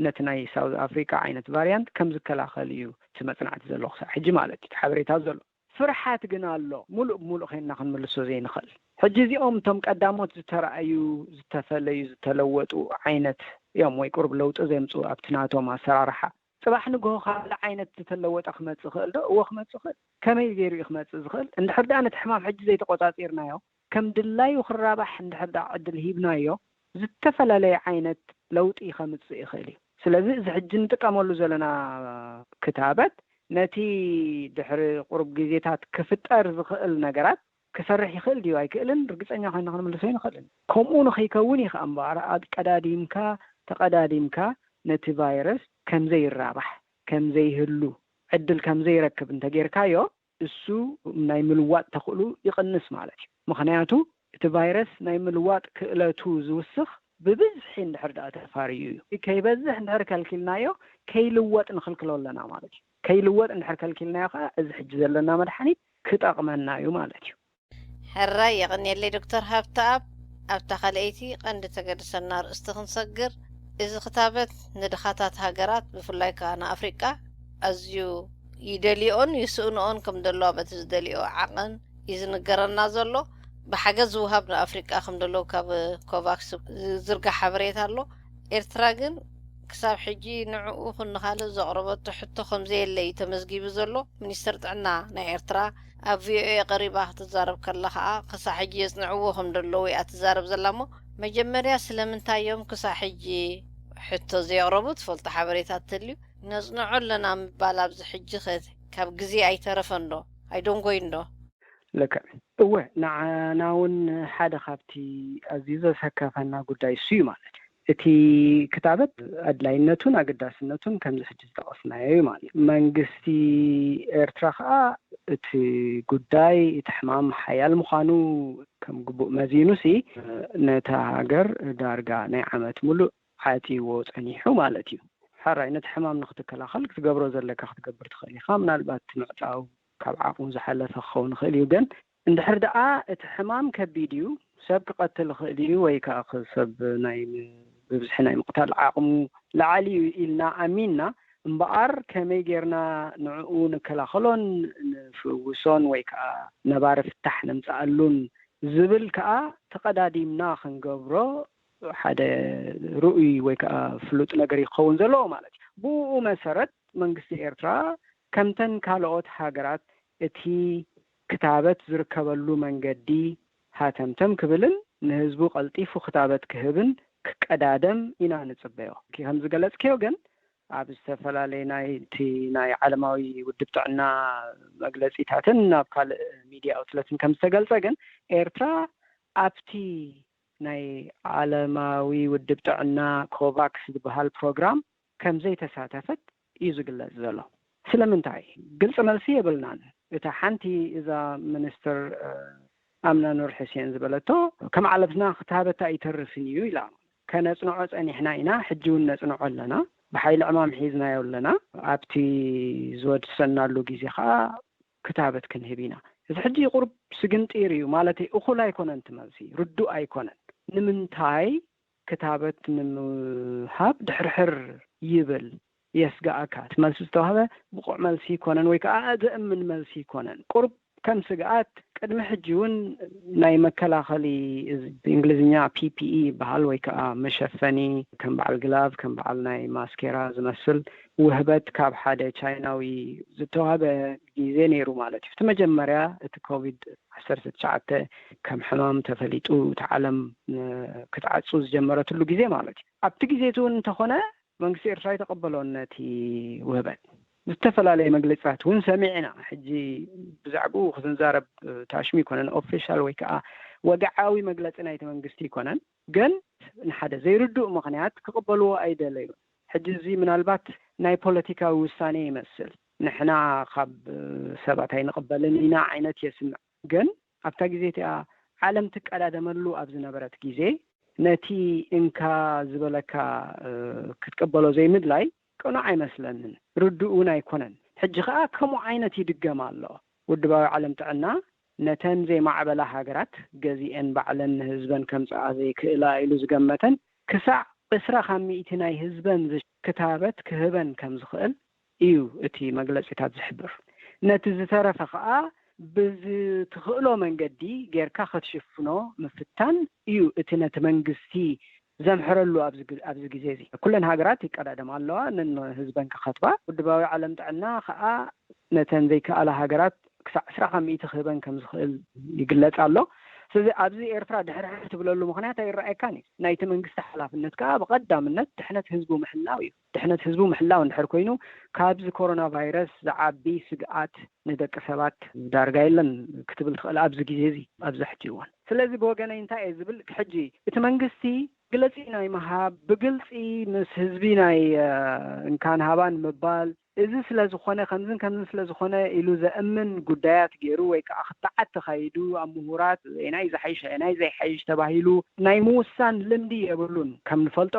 ነቲ ናይ ሳውዝ ኣፍሪካ ዓይነት ቫርያንት ከም ዝከላኸል እዩ እቲ መፅናዕቲ ዘሎ ክሳብ ሕጂ ማለት እዩ ሓበሬታ ዘሎ። ፍርሓት ግን ኣሎ። ሙሉእ ብሙሉእ ኮይንና ክንምልሶ ዘይንኽእል። ሕጂ እዚኦም እቶም ቀዳሞት ዝተረኣዩ ዝተፈለዩ ዝተለወጡ ዓይነት እዮም ወይ ቁሩብ ለውጢ ዘምፅኡ ኣብቲ ናቶም ኣሰራርሓ። ፅባሕ ንግሆ ካልእ ዓይነት ዝተለወጠ ክመፅእ ይኽእል ዶ? እወ ክመፅእ ይኽእል። ከመይ ገይሩ እዩ ክመፅእ ዝኽእል? እንድሕር ደኣ ነቲ ሕማም ሕጂ ዘይተቆፃፂርናዮ ከም ድላዩ ክራባሕ እንድሕር ደኣ ዕድል ሂብናዮ ዝተፈላለየ ዓይነት ለውጢ ከምፅእ ይኽእል እዩ። ስለዚ እዚ ሕጂ ንጥቀመሉ ዘለና ክታበት ነቲ ድሕሪ ቁሩብ ግዜታት ክፍጠር ዝኽእል ነገራት ክሰርሕ ይኽእል ድዩ ኣይክእልን ርግፀኛ ኮይና ክንምልሶ ይንኽእልን። ከምኡ ንኸይከውን እዩ ከዓ እምበኣር ኣቀዳዲምካ ተቐዳዲምካ ነቲ ቫይረስ ከምዘይራባሕ ከምዘይህሉ ዕድል ከምዘይረክብ እንተጌርካዮ እሱ ናይ ምልዋጥ ተኽእሉ ይቕንስ ማለት እዩ። ምኽንያቱ እቲ ቫይረስ ናይ ምልዋጥ ክእለቱ ዝውስኽ ብብዝሒ እንድሕር ደኣ ተፋርዩ እዩ። ከይበዝሕ እንድሕር ከልኪልናዮ ከይልወጥ ንኽልክሎ ኣለና ማለት እዩ። ከይልወጥ እንድሕር ከልኪልናዮ ከዓ እዚ ሕጂ ዘለና መድሓኒት ክጠቕመና እዩ ማለት እዩ። ሕራይ የቐንየለይ ዶክተር ሃብተኣብ። ኣብታ ካልኣይቲ ቀንዲ ተገድሰና ኣርእስቲ ክንሰግር፣ እዚ ክታበት ንድኻታት ሃገራት ብፍላይ ከኣ ንኣፍሪቃ ኣዝዩ ይደልዮኦን ይስእንኦን ከም ዘለዋ በቲ ዝደልዮ ዓቐን እዩ ዝንገረና ዘሎ። ብሓገዝ ዝውሃብ ንኣፍሪቃ ከም ዘለዎ ካብ ኮቫክስ ዝዝርጋሕ ሓበሬታ ኣሎ። ኤርትራ ግን ክሳብ ሕጂ ንዕኡ ክንኻልእ ዘቕረበቶ ሕቶ ከም ዘየለ እዩ ተመዝጊቡ ዘሎ። ሚኒስተር ጥዕና ናይ ኤርትራ ኣብ ቪኦኤ ቀሪባ ክትዛረብ ከላ ከኣ ክሳብ ሕጂ የጽንዕዎ ከም ዘለዉ እያ ትዛረብ ዘላ እሞ መጀመርያ ስለምንታይ እዮም ክሳብ ሕጂ ሕቶ ዘየቕረቡ ትፈልጦ ሓበሬታ ተልዩ ነጽንዖ ኣለና ምባል ኣብዚ ሕጂ ከ ካብ ግዜ ኣይተረፈን ዶ ኣይደንጎይን ዶ? ልክዕ እወ ንዓና እውን ሓደ ካብቲ ኣዝዩ ዘሰከፈና ጉዳይ እሱ እዩ ማለት እዩ። እቲ ክታበት ኣድላይነቱን ኣገዳስነቱን ከምዚ ሕጂ ዝጠቐስናዮ እዩ ማለት እዩ። መንግስቲ ኤርትራ ከዓ እቲ ጉዳይ እቲ ሕማም ሓያል ምዃኑ ከም ግቡእ መዚኑ ሲ ነታ ሃገር ዳርጋ ናይ ዓመት ሙሉእ ዓፂዎ ፀኒሑ ማለት እዩ። ሕራይ ነቲ ሕማም ንክትከላኸል ክትገብሮ ዘለካ ክትገብር ትኽእል ኢኻ። ምናልባት ምዕፃው ካብ ዓቕሙ ዝሓለፈ ክኸውን ይኽእል እዩ። ግን እንድሕር ደኣ እቲ ሕማም ከቢድ እዩ፣ ሰብ ክቐትል ይኽእል እዩ ወይ ከዓ ሰብ ናይ ብብዝሒ ናይ ምቕታል ዓቕሙ ላዕሊ እዩ ኢልና ኣሚንና። እምበኣር ከመይ ጌርና ንዕኡ ንከላኸሎን ንፍውሶን ወይ ከዓ ነባሪ ፍታሕ ነምፅኣሉን ዝብል ከዓ ተቐዳዲምና ክንገብሮ ሓደ ርኡይ ወይ ከዓ ፍሉጥ ነገር ይኸውን ዘለዎ ማለት እዩ። ብኡ መሰረት መንግስቲ ኤርትራ ከምተን ካልኦት ሃገራት እቲ ክታበት ዝርከበሉ መንገዲ ሃተምተም ክብልን ንህዝቡ ቀልጢፉ ክታበት ክህብን ክቀዳደም ኢና ንጽበዮ። ከም ዝገለጽክዮ ግን ኣብ ዝተፈላለየ ናይ እቲ ናይ ዓለማዊ ውድብ ጥዕና መግለጺታትን ኣብ ካልእ ሚድያ ኣውትለትን ከም ዝተገልጸ ግን ኤርትራ ኣብቲ ናይ ዓለማዊ ውድብ ጥዕና ኮቫክስ ዝበሃል ፕሮግራም ከም ዘይተሳተፈት እዩ ዝግለጽ ዘሎ። ስለምንታይ? ግልጺ መልሲ የብልናን። እታ ሓንቲ እዛ ሚኒስትር ኣምና ኑር ሕሴን ዝበለቶ ከም ዓለምና ክታበታ ኣይተርፍን እዩ ኢላ። ከነጽንዖ ጸኒሕና ኢና፣ ሕጂ እውን ነጽንዖ ኣለና። ብሓይሊ ዕማም ሒዝናዮ ኣለና። ኣብቲ ዝወድሰናሉ ግዜ ከዓ ክታበት ክንህብ ኢና። እዚ ሕጂ ቁሩብ ስግንጢር እዩ ማለት እኹል ኣይኮነን፣ እቲ መልሲ ርዱእ ኣይኮነን። ንምንታይ ክታበት ንምሃብ ድሕርሕር ይብል የስጋኣካ። እቲ መልሲ ዝተዋህበ ብቑዕ መልሲ ይኮነን ወይ ከዓ ዘእምን መልሲ ይኮነን። ቁሩብ ከም ስግኣት ቅድሚ ሕጂ እውን ናይ መከላኸሊ እዚ ብእንግሊዝኛ ፒ ፒ ኢ ይበሃል ወይ ከዓ መሸፈኒ ከም በዓል ግላቭ ከም በዓል ናይ ማስኬራ ዝመስል ውህበት ካብ ሓደ ቻይናዊ ዝተዋህበ ግዜ ነይሩ ማለት እዩ። እቲ መጀመርያ እቲ ኮቪድ ዓሰርተ ትሽዓተ ከም ሕማም ተፈሊጡ እቲ ዓለም ክትዓፁ ዝጀመረትሉ ግዜ ማለት እዩ። ኣብቲ ግዜ እቲ እውን እንተኾነ መንግስቲ ኤርትራ ይተቐበሎን ነቲ ውህበት ብዝተፈላለየ መግለፅታት እውን ሰሚዕና። ሕጂ ብዛዕባኡ ክትንዛረብ ታሽሙ ይኮነን ኦፊሻል ወይ ከዓ ወግዓዊ መግለፂ ናይቲ መንግስቲ ይኮነን። ግን ንሓደ ዘይርዱእ ምክንያት ክቕበልዎ ኣይደለዩን። ሕጂ እዚ ምናልባት ናይ ፖለቲካዊ ውሳኔ ይመስል። ንሕና ካብ ሰባት ኣይንቕበልን ኢና ዓይነት የስምዕ። ግን ኣብታ ግዜ እቲኣ ዓለም ትቀዳደመሉ ኣብ ዝነበረት ግዜ ነቲ እንካ ዝበለካ ክትቅበሎ ዘይምድላይ ቅኑዕ ኣይመስለንን፣ ርዱእ እውን ኣይኮነን። ሕጂ ከዓ ከምኡ ዓይነት ይድገም ኣሎ። ውድባዊ ዓለም ጥዕና ነተን ዘይማዕበላ ሃገራት ገዚኤን ባዕለን ንህዝበን ከምፅኣ ዘይክእላ ኢሉ ዝገመተን ክሳዕ ዕስራ ካብ ሚእቲ ናይ ህዝበን ክታበት ክህበን ከም ዝኽእል እዩ እቲ መግለፂታት ዝሕብር። ነቲ ዝተረፈ ከዓ ብዝትኽእሎ መንገዲ ጌርካ ክትሽፍኖ ምፍታን እዩ እቲ ነቲ መንግስቲ ዘምሕረሉ ኣብዚ ግዜ እዚ። ኩለን ሃገራት ይቀዳደማ ኣለዋ ንህዝበን ክኸትባ። ውድባዊ ዓለም ጥዕና ከዓ ነተን ዘይከኣላ ሃገራት ክሳዕ ዕስራ ካብ ሚእቲ ክህበን ከም ዝኽእል ይግለጽ ኣሎ። ስለዚ ኣብዚ ኤርትራ ድሕርሕር ትብለሉ ምኽንያት ኣይረኣየካን እዩ። ናይቲ መንግስቲ ሓላፍነት ከዓ ብቐዳምነት ድሕነት ህዝቡ ምሕላው እዩ። ድሕነት ህዝቡ ምሕላው እንድሕር ኮይኑ ካብዚ ኮሮና ቫይረስ ዝዓቢ ስግኣት ንደቂ ሰባት ዳርጋ የለን ክትብል ትኽእል ኣብዚ ግዜ እዚ ኣብዚ ሕጂ እዋን። ስለዚ ብወገነይ እንታይ እየ ዝብል ሕጂ እቲ መንግስቲ ግለፂ ናይ ምሃብ ብግልፂ ምስ ህዝቢ ናይ እንካን ሃባን ምባል እዚ ስለ ዝኾነ ከምዝን ከምዝን ስለ ዝኾነ ኢሉ ዘእምን ጉዳያት ገይሩ ወይ ከዓ ክትዓት ተኻይዱ ኣብ ምሁራት ናይ ዝሓይሽ ናይ ዘይሓይሽ ተባሂሉ ናይ ምውሳን ልምዲ የብሉን። ከም ንፈልጦ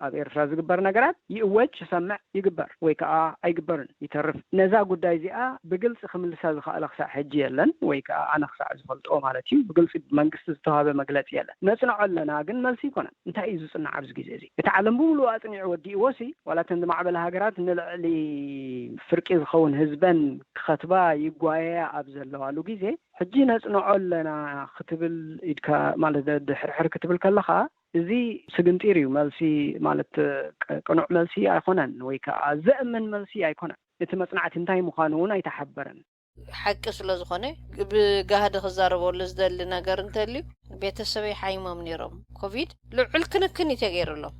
ኣብ ኤርትራ ዝግበር ነገራት ይእወጅ፣ ይሰምዕ፣ ይግበር ወይ ከዓ ኣይግበርን ይተርፍ። ነዛ ጉዳይ እዚኣ ብግልፂ ክምልሳ ዝኸኣለ ክሳዕ ሕጂ የለን ወይ ከዓ ኣነ ክሳዕ ዝፈልጦ ማለት እዩ ብግልፂ መንግስቲ ዝተዋሃበ መግለፂ የለን። ነፅንዖ ኣለና ግን መልሲ ይኮነን። እንታይ እዩ ዝፅናዕ ኣብዚ ግዜ እዚ? እቲ ዓለም ብምሉኡ ኣፅኒዑ ወዲእዎ ሲ ዋላ እተን ዝማዕበላ ሃገራት ንልዕሊ ፍርቂ ዝኸውን ህዝበን ክኸትባ ይጓየያ ኣብ ዘለዋሉ ግዜ ሕጂ ነፅንዖ ኣለና ክትብል ኢድካ ማለት ድሕርሕር ክትብል ከለኻ እዚ ስግንጢር እዩ መልሲ ማለት ቅኑዕ መልሲ ኣይኮነን ወይ ከዓ ዘእምን መልሲ ኣይኮነን። እቲ መፅናዕቲ እንታይ ምዃኑ እውን ኣይተሓበረን። ሓቂ ስለ ዝኾነ ብጋህዲ ክዛረበሉ ዝደሊ ነገር እንተልዩ ቤተሰበይ ሓይሞም ነይሮም ኮቪድ ልዑል ክንክን እዩ ተገይሩሎም።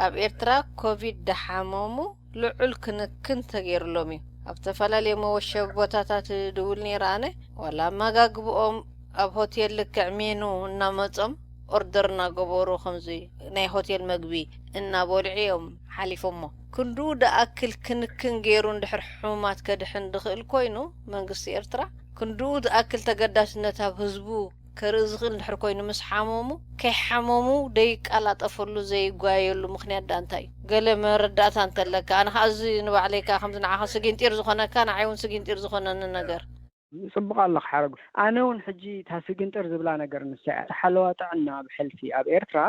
ኣብ ኤርትራ ኮቪድ ድሓመሙ ልዑል ክንክን ተገይሩሎም እዩ። ኣብ ዝተፈላለዩ መወሸቢ ቦታታት ድውል ነይረ ኣነ ዋላ ኣመጋግብኦም ኣብ ሆቴል ልክዕ ሜኑ እናመጾም ኦርደር እናገበሩ ከምዚ ናይ ሆቴል መግቢ እናበልዑ እዮም ሓሊፎሞ። ክንድኡ ድኣክል ክንክን ገይሩ እንድሕር ሕሙማት ከድሕን ድኽእል ኮይኑ መንግስቲ ኤርትራ ክንድኡ ድኣክል ተገዳስነት ኣብ ህዝቡ ከርኢ ዝኽእል እንድሕር ኮይኑ ምስ ሓመሙ ከይሓመሙ ደይቃላጠፈሉ ዘይጓየሉ ምኽንያት ደኣ እንታይ እዩ? ገለ መረዳእታ እንተለካ ኣነ ከዓ እዚ ንባዕለይ ከዓ ከምዚ ንዓኻ ስጊንጢር ዝኾነካ ንዓይ እውን ስጊንጢር ዝኾነኒ ነገር ጽቡቕ ኣለኻ ሓረጉ። ኣነ እውን ሕጂ እታ ስግንጥር ዝብላ ነገር ንሳ እያ። እታ ሓለዋ ጥዕና ብሕልፊ ኣብ ኤርትራ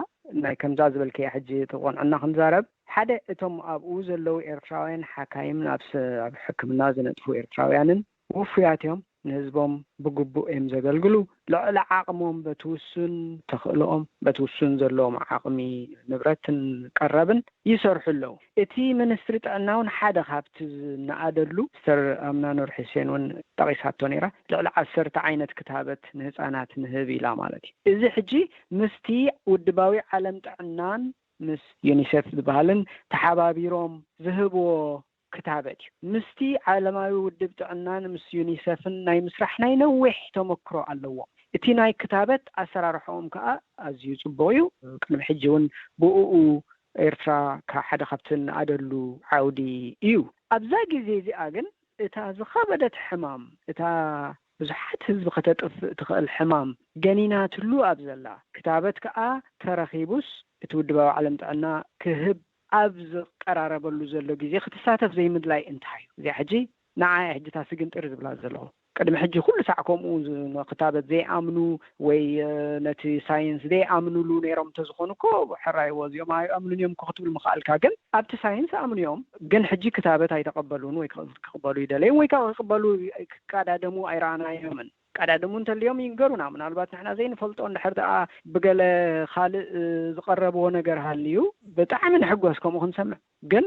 ናይ ከምዛ ዝበልከያ ሕጂ ተቆንዕና ክንዛረብ፣ ሓደ እቶም ኣብኡ ዘለዉ ኤርትራውያን ሓካይም፣ ኣብ ስ-፣ ኣብ ሕክምና ዝነጥፉ ኤርትራውያንን ውፉያት እዮም። ንህዝቦም ብግቡእ እዮም ዘገልግሉ። ልዕሊ ዓቕሞም በቲ ውሱን ተኽእሎኦም፣ በቲ ውሱን ዘለዎም ዓቕሚ ንብረትን ቀረብን ይሰርሑ ኣለዉ። እቲ ሚኒስትሪ ጥዕና እውን ሓደ ካብቲ ዝነኣደሉ፣ ሚስተር ኣምና ኑር ሑሴን እውን ጠቒሳቶ ነይራ። ልዕሊ ዓሰርተ ዓይነት ክታበት ንህፃናት ንህብ ኢላ ማለት እዩ። እዚ ሕጂ ምስቲ ውድባዊ ዓለም ጥዕናን ምስ ዩኒሴፍ ዝበሃልን ተሓባቢሮም ዝህብዎ ክታበት እዩ። ምስቲ ዓለማዊ ውድብ ጥዕናን ምስ ዩኒሴፍን ናይ ምስራሕ ናይ ነዊሕ ተመክሮ ኣለዎም። እቲ ናይ ክታበት ኣሰራርሖኦም ከዓ ኣዝዩ ጽቡቕ እዩ። ቅድሚ ሕጂ እውን ብእኡ ኤርትራ ካ-፣ ሓደ ካብቲ ንኣደሉ ዓውዲ እዩ። ኣብዛ ግዜ እዚኣ ግን እታ ዝኸበደት ሕማም፣ እታ ብዙሓት ህዝቢ ከተጥፍእ ትኽእል ሕማም ገኒናትሉ ኣብ ዘላ፣ ክታበት ከዓ ተረኺቡስ እቲ ውድባዊ ዓለም ጥዕና ክህብ ኣብ ዝቀራረበሉ ዘሎ ግዜ ክትሳተፍ ዘይምድላይ እንታይ እዩ? እዚኣ ሕጂ ንዓይ ሕጂ እታ ስግንጢር ዝብላ ዘለኹ። ቅድሚ ሕጂ ኩሉ ሳዕ ከምኡ ዝ-፣ ክታበት ዘይኣምኑ ወይ፣ እ፣ ነቲ ሳይንስ ዘይኣምኑሉ ነይሮም እንተዝኾኑ እኮ ሕራይዎ፣ እዚኦም ኣይኣምኑን እዮም እኮ ክትብል ምኽኣልካ። ግን ኣብቲ ሳይንስ ኣምኑ እዮም፣ ግን ሕጂ ክታበት ኣይተቐበሉን ወይ ክቕ-፣ ክቕበሉ ይደለዩ ወይ ከዓ ክቕበሉ ክቀዳደሙ ኣይረኣናዮምን። ቀዳድሙ እንተልዮም ይንገሩና። ምናልባት ንሕና ዘይንፈልጦ እንድሕር ደኣ ብገለ ካልእ፣ እ፣ ዝቐረብዎ ነገር ሃልዩ ብጣዕሚ ንሕጎስ ከምኡ ክንሰምዕ። ግን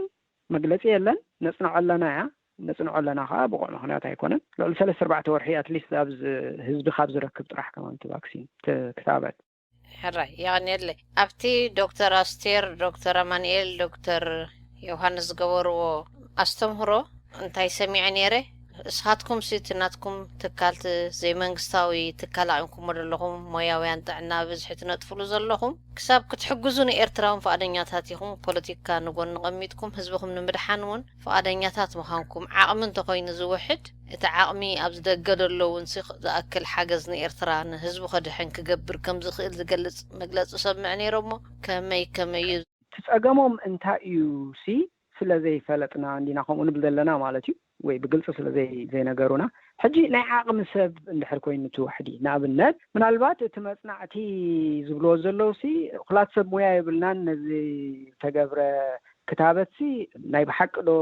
መግለጺ የለን። ነጽንዖ ኣለና እያ። ነጽንዖ ኣለና ከኣ ብቑዕ ምኽንያት ኣይኮነን። ልዕሊ ሰለስተ ኣርባዕተ ወርሒ ኣትሊስት ኣብዚ ህዝቢ ካብ ዝረክብ ጥራሕ ከማን እቲ ቫክሲን፣ እቲ ክታበት። ሕራይ፣ የቐንየለይ። ኣብቲ ዶክተር ኣስቴር፣ ዶክተር ኣማኑኤል፣ ዶክተር ዮሃንስ ዝገበርዎ ኣስተምህሮ እንታይ ሰሚዐ ነይረ፣ እስኻትኩም ሲ እቲ ናትኩም ትካል፣ እቲ ዘይመንግስታዊ ትካል ኣቒምኩሞ ዘለኹም ሞያውያን ጥዕና ብዝሒ ትነጥፍሉ ዘለኹም፣ ክሳብ ክትሕግዙ ንኤርትራውን ፍቓደኛታት ኢኹም። ፖለቲካ ንጎኒ ቀሚጥኩም ህዝብኹም ንምድሓን እውን ፍቓደኛታት ምዃንኩም፣ ዓቕሚ እንተኾይኑ ዝውሕድ፣ እቲ ዓቕሚ ኣብዚ ደገ ዘሎ እውን ሲ ዝኣክል ሓገዝ ንኤርትራ ንህዝቡ ከድሕን ክገብር ከም ዝኽእል ዝገልጽ መግለጺ ሰምዕ ነይረ እሞ ከመይ ከመይ እዩ? እቲ ጸገሞም እንታይ እዩ ሲ ስለ ዘይፈለጥና እንዲና ከምኡ ንብል ዘለና ማለት እዩ፣ ወይ ብግልጺ ስለ ዘይ-፣ ዘይነገሩና። ሕጂ ናይ ዓቕሚ ሰብ እንድሕር ኮይኑ እቲ ዋሕዲ፣ ንኣብነት ምናልባት እቲ መጽናዕቲ ዝብልዎ ዘለዉ ሲ እኹላት ሰብ ሞያ የብልናን፣ ነዚ ዝተገብረ ክታበት ሲ ናይ ብሓቂ ዶ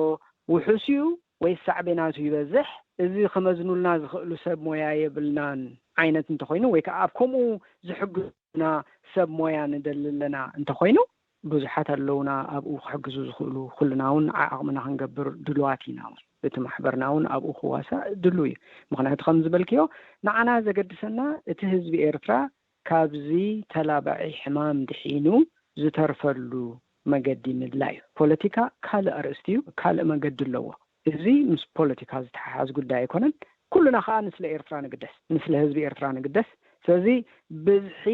ውሑስ እዩ ወይስ ሳዕቤናቱ ይበዝሕ? እዚ ክመዝኑልና ዝኽእሉ ሰብ ሞያ የብልናን ዓይነት እንተኾይኑ፣ ወይ ከዓ ኣብ ከምኡ ዝሕግዙና ሰብ ሞያ ንደሊ ኣለና እንተኾይኑ፣ ብዙሓት ኣለዉና ኣብኡ ክሕግዙ ዝኽእሉ። ኩልና እውን ዓቕምና ክንገብር ድሉዋት ኢና። እውን እቲ ማሕበርና እውን ኣብኡ ክዋሳእ ድሉው እዩ። ምኽንያቱ ከም ዝበልክዮ፣ ንዓና ዘገድሰና እቲ ህዝቢ ኤርትራ ካብዚ ተላባዒ ሕማም ድሒኑ ዝተርፈሉ መገዲ ምድላይ እዩ። ፖለቲካ ካልእ ኣርእስቲ እዩ፣ ካልእ መገዲ ኣለዎ። እዚ ምስ ፖለቲካ ዝተሓሓዝ ጉዳይ ኣይኮነን። ኩልና ከኣ ንስለ ኤርትራ ንግደስ፣ ንስለ ህዝቢ ኤርትራ ንግደስ። ስለዚ ብዝሒ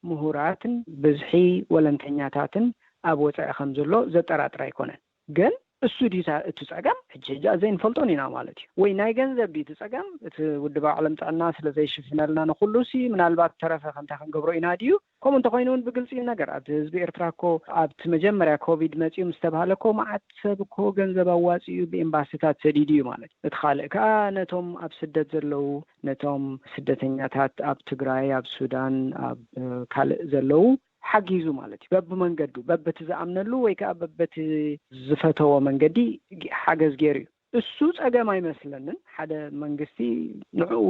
ምሁራትን ብዝሒ ወለንተኛታትን ኣብ ወጻኢ ከም ዘሎ ዘጠራጥር ኣይኮነን። ግን እሱ ድዩ እታ-፣ እቲ ጸገም? ሕጂ፣ ሕጂ ዘይንፈልጦን ኢና ማለት እዩ። ወይ ናይ ገንዘብ ድዩ እቲ ጸገም? እቲ ውድብ ዓለም ጥዕና ስለ ዘይሽፍነልና ንኹሉ ሲ ምናልባት ተረፈ ከ እንታይ ክንገብሮ ኢና ድዩ? ከምኡ እንተኾይኑ እውን ብግልጺ ይነገር። ኣብ ህዝቢ ኤርትራ እኮ ኣብቲ መጀመርያ ኮቪድ መጺኡ ምስ ተባህለ እኮ መዓት ሰብ እኮ ገንዘብ ኣዋጺኡ ብኤምባሲታት ሰዲዱ እዩ ማለት እዩ። እቲ ካልእ ከኣ ነቶም ኣብ ስደት ዘለዉ፣ ነቶም ስደተኛታት ኣብ ትግራይ፣ ኣብ ሱዳን፣ ኣብ፣ እ፣ ካልእ ዘለዉ ሓጊዙ ማለት እዩ። በብመንገዱ፣ በብቲ ዝኣምነሉ ወይ ከኣ በብቲ ዝፈተዎ መንገዲ ሓገዝ ገይሩ እዩ። እሱ ጸገም ኣይመስለንን። ሓደ መንግስቲ ንዕኡ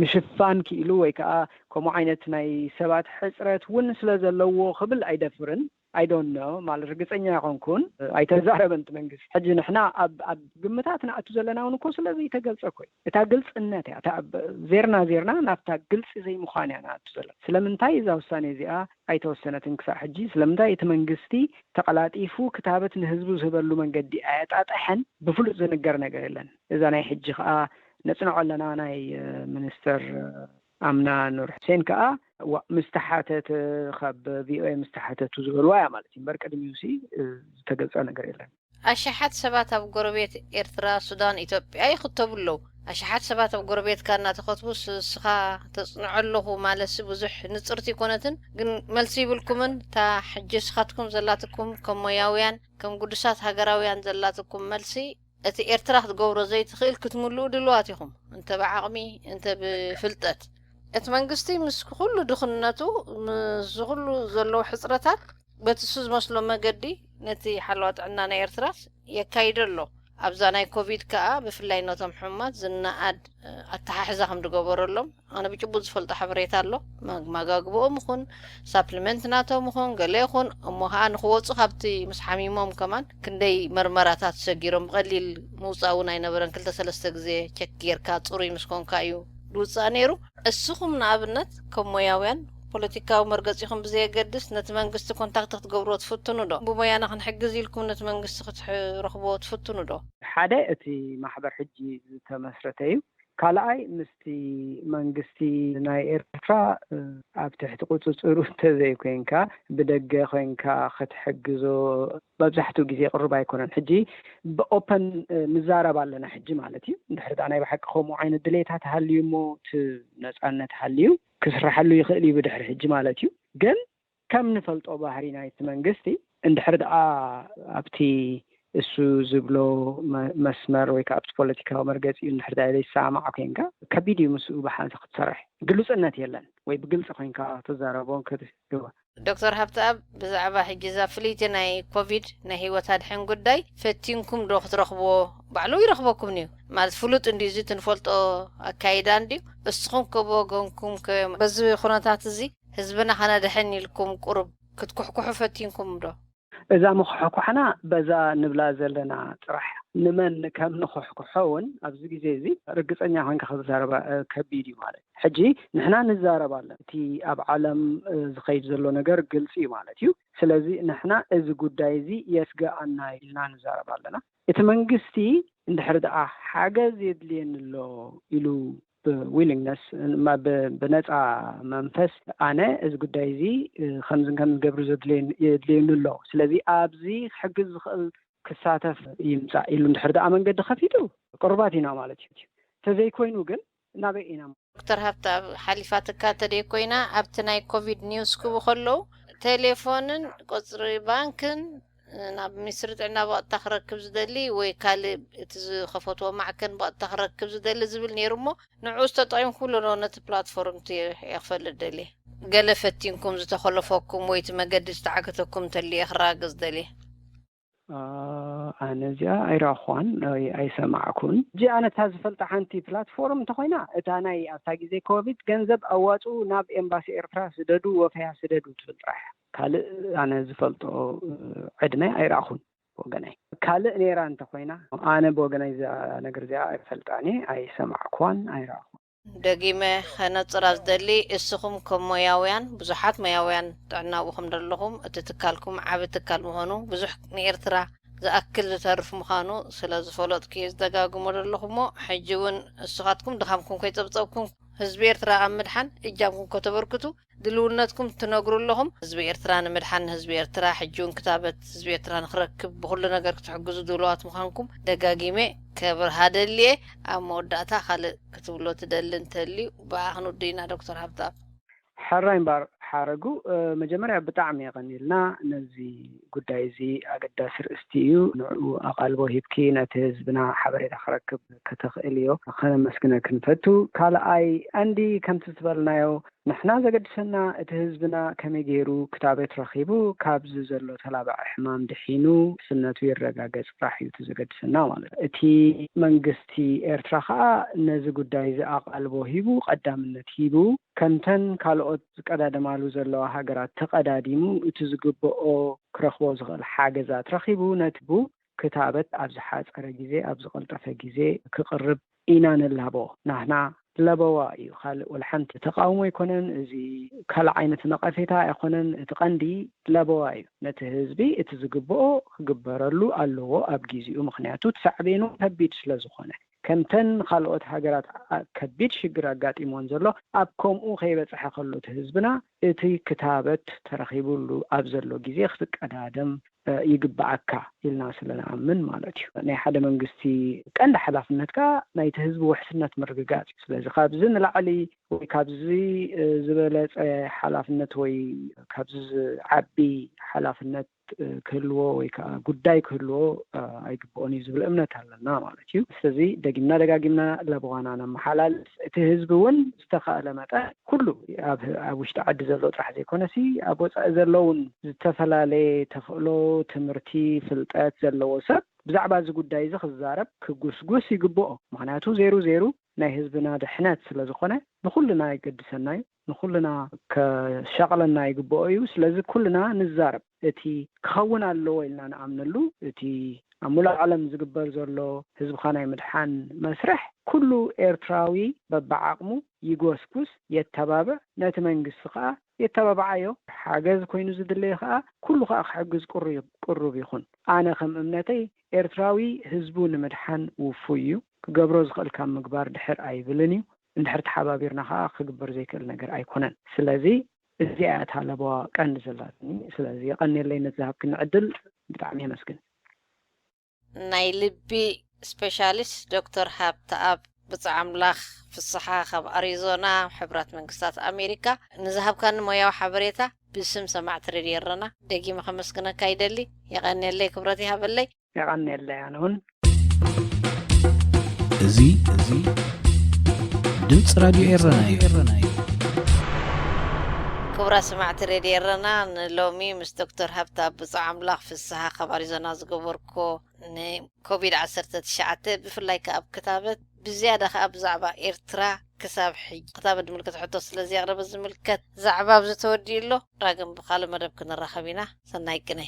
ምሽፋን ክኢሉ ወይ ከኣ ከምኡ ዓይነት ናይ ሰባት ሕጽረት እውን ስለ ዘለዎ ክብል ኣይደፍርን። I don't know፣ ማለት ርግጸኛ ኣይኮንኩን። ኣይተዛረበን እቲ መንግስቲ። ሕጂ ንሕና ኣብ፣ ኣብ ግምታት ንኣቱ ዘለና እውን እኮ ስለ ዘይተገልጸ እኮ እዩ። እታ ግልጽነት እያ። እታ ኣብ ዜርና ዜርና ናብታ ግልጺ ዘይምዃን እያ ንኣቱ ዘለና። ስለምንታይ እዛ ውሳኔ እዚኣ ኣይተወሰነትን ክሳዕ ሕጂ? ስለምንታይ እቲ መንግስቲ ተቐላጢፉ ክታበት ንህዝቡ ዝህበሉ መንገዲ ኣየጣጠሐን? ብፍሉጥ ዝንገር ነገር የለን። እዛ ናይ ሕጂ ከኣ ነጽንዖ ኣለና ናይ፣ እ፣ ሚኒስተር፣ እ፣ ኣምና ኑር ሕሴን ከኣ ዋ-፣ ምስ ተሓተተ፣ ካብ ቪኦኤ ምስ ተሓተቱ ዝበልዋ እያ ማለት እዩ። እምበር ቅድሚኡ ሲ፣ እ፣ ዝተገልጸ ነገር የለን። ኣሽሓት ሰባት ኣብ ጎረቤት ኤርትራ፣ ሱዳን፣ ኢትዮጵያ ይኽተቡ ኣለዉ። ኣሽሓት ሰባት ኣብ ጎረቤትካ እናተኸትቡ ስ-፣ ስኻ ተጽንዖ ኣለኹ ማለትሲ ብዙሕ ንጽርቲ ኣይኮነትን። ግን መልሲ ይብልኩምን። እታ ሕጂ ስኻትኩም ዘላትኩም ከም ሞያውያን፣ ከም ግዱሳት ሃገራውያን ዘላትኩም መልሲ፣ እቲ ኤርትራ ክትገብሮ ዘይትኽእል ክትምልኡ ድሉዋት ኢኹም፣ እንተ ብዓቕሚ እንተ ብፍልጠት። እቲ መንግስቲ ምስ ኩሉ ድኽነቱ፣ ምስ ኩሉ ዘለዉ ሕጽረታት፣ በቲ እሱ ዝመስሎ መገዲ ነቲ ሓለዋ ጥዕና ናይ ኤርትራስ የካይዶ ኣሎ። ኣብዛ ናይ ኮቪድ ከኣ ብፍላይ ነቶም ሕሙማት ዝነኣድ ኣተሓሕዛ ከም ዝገበረሎም ኣነ ብጭቡጥ ዝፈልጦ ሓበሬታ ኣሎ። መጋግብኦም ይኹን ሳፕሊመንት ናቶም ይኹን ገለ ይኹን እሞ ከዓ ንክወፁ ካብቲ ምስ ሓሚሞም ከማን ክንደይ መርመራታት ሰጊሮም ብቐሊል ምውፃእ እውን ኣይነበረን። ክልተ ሰለስተ ግዜ ቸክ ጌርካ ፅሩይ ምስ ኮንካ እዩ ዝውፃእ ነይሩ። እስኹም ንኣብነት ከም ሞያውያን ፖለቲካዊ መርገፂኹም ብዘየገድስ ነቲ መንግስቲ ኮንታክት ክትገብርዎ ትፍትኑ ዶ? ብሞያና ክንሕግዝ ኢልኩም ነቲ መንግስቲ ክትረኽብዎ ትፍትኑ ዶ? ሓደ እቲ ማሕበር ሕጂ ዝተመስረተ እዩ። ካልኣይ ምስቲ መንግስቲ ናይ ኤርትራ ኣብ ትሕቲ ቁፅፅሩ እንተዘይኮይንካ ብደገ ኮይንካ ክትሕግዞ መብዛሕትኡ ግዜ ቅሩብ ኣይኮነን። ሕጂ ብኦፐን ንዛረብ ኣለና ሕጂ ማለት እዩ። እንድሕር ዳ ናይ ብሓቂ ከምኡ ዓይነት ድሌታት ሃልዩ እሞ እቲ ነፃነት ሃልዩ ክስራሓሉ ይኽእል እዩ ብድሕሪ ሕጂ ማለት እዩ። ግን ከም ንፈልጦ ባህሪ ናይቲ መንግስቲ እንድሕር ደኣ ኣብቲ እሱ ዝብሎ መስመር ወይ ከዓ ኣብቲ ፖለቲካዊ መርገፂኡ እንድሕር ደኣ ዘይሰማማዕ ኮይንካ ከቢድ እዩ ምስኡ ብሓንሳ ክትሰርሕ። ግሉፅነት የለን ወይ ብግልፂ ኮይንካ ትዛረቦን ክትህቦ። ዶክተር ሃብተኣብ፣ ብዛዕባ ሕጂ እዛ ፍልይቲ ናይ ኮቪድ ናይ ህይወት ኣድሕን ጉዳይ ፈቲንኩም ዶ ክትረኽብዎ? ባዕሉ ይረኽበኩም እዩ ማለት ፍሉጥ እንዲ እዚ ትንፈልጦ ኣካይዳ እንዲ እስኹም ከብወገንኩም በዚ ኩነታት እዚ ህዝብና ከነድሕን ኢልኩም ቁሩብ ክትኩሕኩሑ ፈቲንኩም ዶ? እዛ ምኩሕኳሕና በዛ ንብላ ዘለና ጥራሕ ንመን ከም ንኩሕኩሖ እውን ኣብዚ ግዜ እዚ ርግፀኛ ኮይንካ ክትዛረባ ከቢድ እዩ ማለት። ሕጂ ንሕና ንዛረብ ኣለና። እቲ ኣብ ዓለም ዝኸይድ ዘሎ ነገር ግልፂ እዩ ማለት እዩ። ስለዚ ንሕና እዚ ጉዳይ እዚ የስግኣና ኢልና ንዛረብ ኣለና። እቲ መንግስቲ እንድሕር ደኣ ሓገዝ የድልየኒ ኣሎ ኢሉ ብዊሊንግነስ ብነፃ መንፈስ ኣነ እዚ ጉዳይ እዚ ከምዝን ከም ዝገብሩ የድልየኒ ኣሎ፣ ስለዚ ኣብዚ ክሕግዝ ዝኽእል ክሳተፍ ይምፃእ ኢሉ እንድሕር ደኣ መንገዲ ከፊቱ ቅርባት ኢና ማለት እዩ። ተዘይኮይኑ ግን ናበይ ኢና? ዶክተር ሃብተኣብ ሓሊፋትካ ተደይ ኮይና ኣብቲ ናይ ኮቪድ ኒውስ ክቡ ከለዉ ቴሌፎንን ቁፅሪ ባንክን ናብ ሚኒስትሪ ጥዕና ብቐጥታ ክረክብ ዝደሊ ወይ ካልእ እቲ ዝኸፈትዎ ማዕከን ብቐጥታ ክረክብ ዝደሊ ዝብል ነይሩ እሞ ንዕኡ ዝተጠቒምኩምሉ ዶ ነቲ ፕላትፎርም እቲ እየ ክፈልጥ ደልየ? ገለ ፈቲንኩም ዝተኾለፈኩም ወይ እቲ መገዲ ዝተዓገተኩም እንተልየ ክረጋግጽ ደልየ። ኣነ እዚኣ ኣይረኣኹዋን ኣይሰማዕኩን። እጂ ኣነ እታ ዝፈልጣ ሓንቲ ፕላትፎርም እንተኾይና እታ ናይ ኣብታ ግዜ ኮቪድ ገንዘብ ኣዋፅኡ ናብ ኤምባሲ ኤርትራ ስደዱ ወፈያ ስደዱ ትብል ጥራሕ ካልእ ኣነ ዝፈልጦ ዕድመ ኣይረኣኹን ብወገነይ። ካልእ ነይራ እንተኾይና ኣነ ብወገነይ እዛ ነገር እዚኣ ኣይፈልጣን እየ ኣይሰማዕኩዋን ኣይረኣኹን። ደጊመ ከነጽራ ዝደሊ እስኹም ከም ሞያውያን ብዙሓት ሞያውያን ጥዕና ኣብኡ ከም ዘለኹም እቲ ትካልኩም ዓቢ ትካል ምዃኑ ብዙሕ ንኤርትራ ዝኣክል ዝተርፍ ምዃኑ ስለ ዝፈለጥኩ እየ ዝደጋግሞ ዘለኹ እሞ ሕጂ እውን እስኻትኩም ድኻምኩም ከይጸብጸብኩም ህዝቢ ኤርትራ ኣብ ምድሓን እጃምኩም ከተበርክቱ ድልውነትኩም ትነግሩ ኣለኹም። ህዝቢ ኤርትራ ንምድሓን ንህዝቢ ኤርትራ ሕጂ እውን ክታበት ህዝቢ ኤርትራ ንክረክብ ብኹሉ ነገር ክትሕግዙ ድሉዋት ምዃንኩም ደጋጊመ ከብርሃ ደልየ። ኣብ መወዳእታ ካልእ ክትብሎ ትደሊ እንተልዩ ብኣ ክንውድእ ኢና ዶክተር ሃብተኣብ። ሕራይ እምበኣር ሓረጉ መጀመርያ ብጣዕሚ የቐንየልና ነዚ ጉዳይ እዚ ኣገዳሲ ርእስቲ እዩ። ንዕኡ ኣቓልቦ ሂብኪ ነቲ ህዝብና ሓበሬታ ክረክብ ከተኽእልዮ ከነመስግነኪ ንፈቱ። ካልኣይ ቀንዲ ከምቲ ዝበልናዮ ንሕና ዘገድሰና እቲ ህዝብና ከመይ ገይሩ ክታበት ረኺቡ ካብዚ ዘሎ ተላባዒ ሕማም ድሒኑ ውሕስነቱ ይረጋገጽ ጥራሕ እዩ እቲ ዘገድሰና ማለት እዩ። እቲ መንግስቲ ኤርትራ ከኣ ነዚ ጉዳይ እዚ ኣቓልቦ ሂቡ ቀዳምነት ሂቡ ከምተን ካልኦት ዝቀዳደማሉ ዘለዋ ሃገራት ተቐዳዲሙ እቲ ዝግብኦ ክረኽቦ ዝኽእል ሓገዛት ረኺቡ ነቲ ክታበት ኣብ ዝሓጸረ ግዜ ኣብ ዝቐልጠፈ ግዜ ክቕርብ ኢና ንላቦ። ናህና ለበዋ እዩ፣ ካልእ ወላ ሓንቲ ተቃውሞ ኣይኮነን። እዚ ካልእ ዓይነት ነቐፌታ ኣይኮነን። እቲ ቀንዲ ለበዋ እዩ። ነቲ ህዝቢ እቲ ዝግብኦ ክግበረሉ ኣለዎ ኣብ ግዚኡ። ምኽንያቱ እቲ ሳዕቤኑ ከቢድ ስለ ዝኾነ። ከምተን ካልኦት ሃገራት ከቢድ ሽግር ኣጋጢሞን ዘሎ ኣብ ከምኡ ከይበጽሐ ከሎ እቲ ህዝብና እቲ ክታበት ተረኺቡሉ ኣብ ዘሎ ግዜ ክትቀዳደም ይግብኣካ ኢልና ስለ ንኣምን ማለት እዩ። ናይ ሓደ መንግስቲ ቀንዲ ሓላፍነት ከኣ ናይቲ ህዝቢ ውሕስነት ምርግጋጽ እዩ። ስለዚ ካብዚ ንላዕሊ ወይ ካብዚ ዝበለጸ ሓላፍነት ወይ ካብዚ ዝዓቢ ሓላፍነት ክህልዎ ወይ ከዓ ጉዳይ ክህልዎ ኣይግብኦን እዩ ዝብል እምነት ኣለና ማለት እዩ። ስለዚ ደጊምና ደጋጊምና ለበዋና ነመሓላልፍ፣ እቲ ህዝቢ እውን ዝተኻእለ መጠን ኩሉ ኣብ ውሽጢ ዓዲ ዘሎ ጥራሕ ዘይኮነሲ ኣብ ወፃኢ ዘለውን ዝተፈላለየ ተኽእሎ ትምህርቲ ፍልጠት ዘለዎ ሰብ ብዛዕባ እዚ ጉዳይ እዚ ክዛረብ ክጉስጉስ ይግብኦ። ምክንያቱ ዜሩ ዜሩ ናይ ህዝብና ድሕነት ስለዝኾነ ንኩልና ይገድሰና እዩ፣ ንኩልና ከሻቕለና ይግብኦ እዩ። ስለዚ ኩልና ንዛረብ። እቲ ክኸውን ኣለዎ ኢልና ንኣምነሉ፣ እቲ ኣብ ሙሉእ ዓለም ዝግበር ዘሎ ህዝብኻ ናይ ምድሓን መስርሕ ኩሉ ኤርትራዊ በብዓቕሙ ይጎስጉስ፣ የተባብዕ፣ ነቲ መንግስቲ ከዓ የተባብዓዮ። ሓገዝ ኮይኑ ዝድለየ ከዓ ኩሉ ከዓ ክሕግዝ ቅሩብ ይኹን። ኣነ ከም እምነተይ ኤርትራዊ ህዝቡ ንምድሓን ውፉይ እዩ። ክገብሮ ዝኽእል ካብ ምግባር ድሕር ኣይብልን እዩ። እንድሕር ተሓባቢርና ከዓ ክግበር ዘይክእል ነገር ኣይኮነን። ስለዚ እዚኣ እታ ለበዋ ቀንዲ ዘላትኒ። ስለዚ የቐንየለይ ነዚ ዝሃብክኒ ዕድል ብጣዕሚ የመስግን። ናይ ልቢ ስፔሻሊስት ዶክተር ሃብተኣብ ብጻ ኣምላኽ ፍስሓ ካብ ኣሪዞና ሕቡራት መንግስታት ኣሜሪካ ንዝሃብካኒ ሞያዊ ሓበሬታ ብስም ሰማዕቲ ሬድዮ ኤረና ደጊመ ከመስግነካ ይደሊ። የቐንየለይ፣ ክብረት ይሃበለይ። የቐንየለይ ኣነ እውን። እዚ እዚ ድምፂ ራድዮ ኤረና እዩ። ክቡራት ሰማዕቲ ሬድዮ ኤረና ንሎሚ ምስ ዶክተር ሃብተኣብ ብጻ ኣምላኽ ፍስሓ ካብ ኣሪዞና ዝገበርኮ ንኮቪድ ዓሰርተ ትሽዓተ ብፍላይ ከኣ ኣብ ክታበት ብዝያዳ ከኣ ብዛዕባ ኤርትራ ክሳብ ሕጂ ክታበት ዝምልከት ሕቶ ስለ ዘቕረበ ዝምልከት ዛዕባ ኣብዚ ተወዲኡ ኣሎ። ዳግም ብኻልእ መደብ ክንራኸብ ኢና። ሰናይ ቅነ።